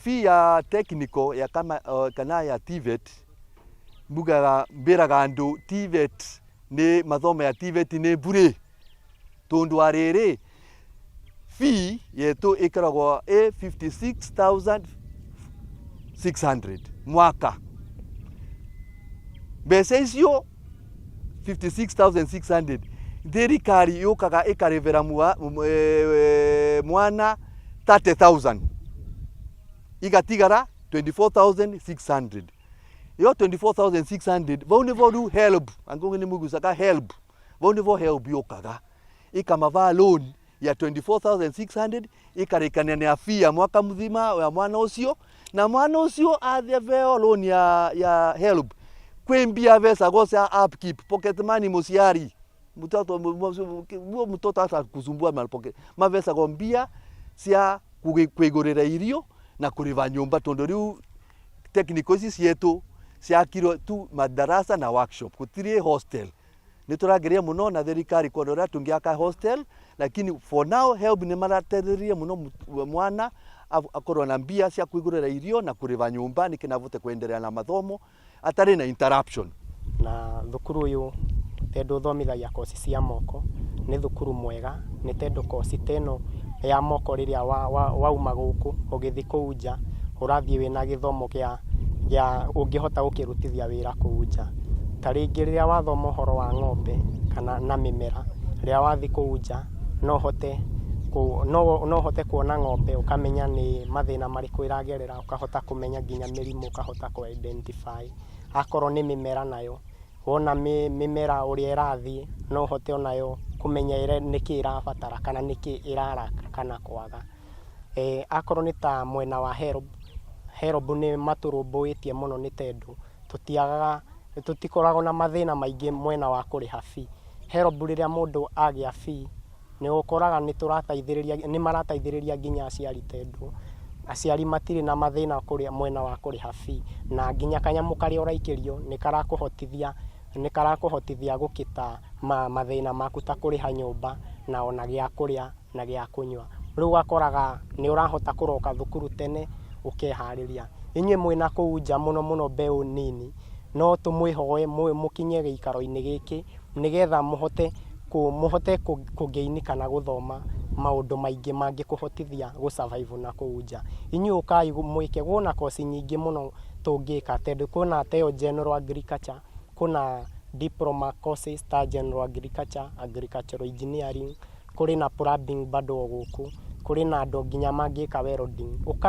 Fee ya technical ya kama, kana ya TVET, mbugaga mbĩraga andũ TVET nĩ mathomo ya TVET nĩ mbure, tondũ wa rĩrĩ, fee yetu ĩkoragwo ĩ 56,600 mwaka. Mbeca icio 56,600, thirikari yũkaga ĩkarĩbĩra mwana 30,000, igatigara 24,600. Iyo 24,600, vau nivo riu HELB, angĩkorwo nĩ mũgucaga HELB, vau nivo HELB yũkaga ikamava loan ya 24,600, ikarĩkania na fee ya mwaka mthima ya mwana ũcio. Na mwana ũcio atheveo loan ya HELB, kwĩ mbia vecagwo cia upkeep, pocket money. Mũciari mtoto huo mtoto hata kusumbua ma pocket mavecagwo mbia cia kwĩgũrĩra irio na kũrĩba nyũmba, tondũ rĩu technical ici cietu ciakirwo tu madarasa na workshop, gũtirĩ hostel. Nĩ tũrageria mũno na thirikari kuona ũrĩa tũngĩaka hostel, lakini for now HELB nĩ marateithĩrĩria mũno mwana akorwo na mbia cia kwĩgũrĩra irio na kũrĩba nyũmba nĩkĩna avote kuendelea na mathomo atarĩ na interruption. Na thukuru ũyũ tondũ ũthomithagia koci cia moko, nĩ thukuru mwega, nĩ tondũ koci ta ĩno ya moko, rĩrĩa wauma gũkũ ũgĩthiĩ kũu nja, ũrathiĩ wĩna gĩthomo gĩa ũngĩhota gũkĩrutithia wĩra kũu nja. Ta rĩngĩ rĩrĩa wathoma ũhoro wa ng'ombe kana na mĩmera, rĩrĩa wathiĩ kũu nja no ũhote kuona ng'ombe, ũkamenya nĩ mathĩna marĩkũ ĩragerera, ũkahota kũmenya nginya mĩrimũ, ũkahota kũ identify. Akorwo nĩ mĩmera nayo, wona mĩmera ũrĩa ĩrathiĩ, no ũhote onayo kũmenya nĩkĩ ĩrabatara kana nĩkĩ ĩraraka kana kwaga. Akorwo nĩ ta mwena wa HELB, HELB nĩ matũrũmbũĩtie mũno, nĩ tondũ tũtiagaga, tũtikoragwo na mathĩna maingĩ mwena wa kũrĩha fee. HELB, rĩrĩa mũndũ agĩa fee, nĩ ũkoraga nĩ tũrateithĩrĩria, nĩ marateithĩrĩria nginya aciari, tondũ aciari matirĩ na mathĩna kũrĩa mwena wa kũrĩha fee, na nginya kanyamũ karĩa ũraikĩrio nĩ karakũhotithia gũkita mathĩna maku ta kũrĩha nyũmba na ona gĩa kũrĩa na gĩa kũnyua. Rĩu ũgakoraga nĩ ũrahota kũroka thukuru tene ũkeharĩria. Inyuĩ mwĩna kũu nja, mũno mũno mbeũ nini, no tũmwĩhoe mũkinye gĩikaro-inĩ gĩkĩ nĩgetha mũhote kũgain kana gũthoma maũndũ maingĩ mangĩkũhotithia gũ survive na kũu nja. Inyuĩ ũkai mwĩke, kwĩna koci nyingĩ mũno tũngĩka, tondũ kwĩna ta ĩyo general agriculture, kwĩna diploma courses ta general agriculture, agricultural engineering, kũrĩ na plumbing bado o gũkũ, kũrĩ na andũ nginya mangĩka welding. Ũkai.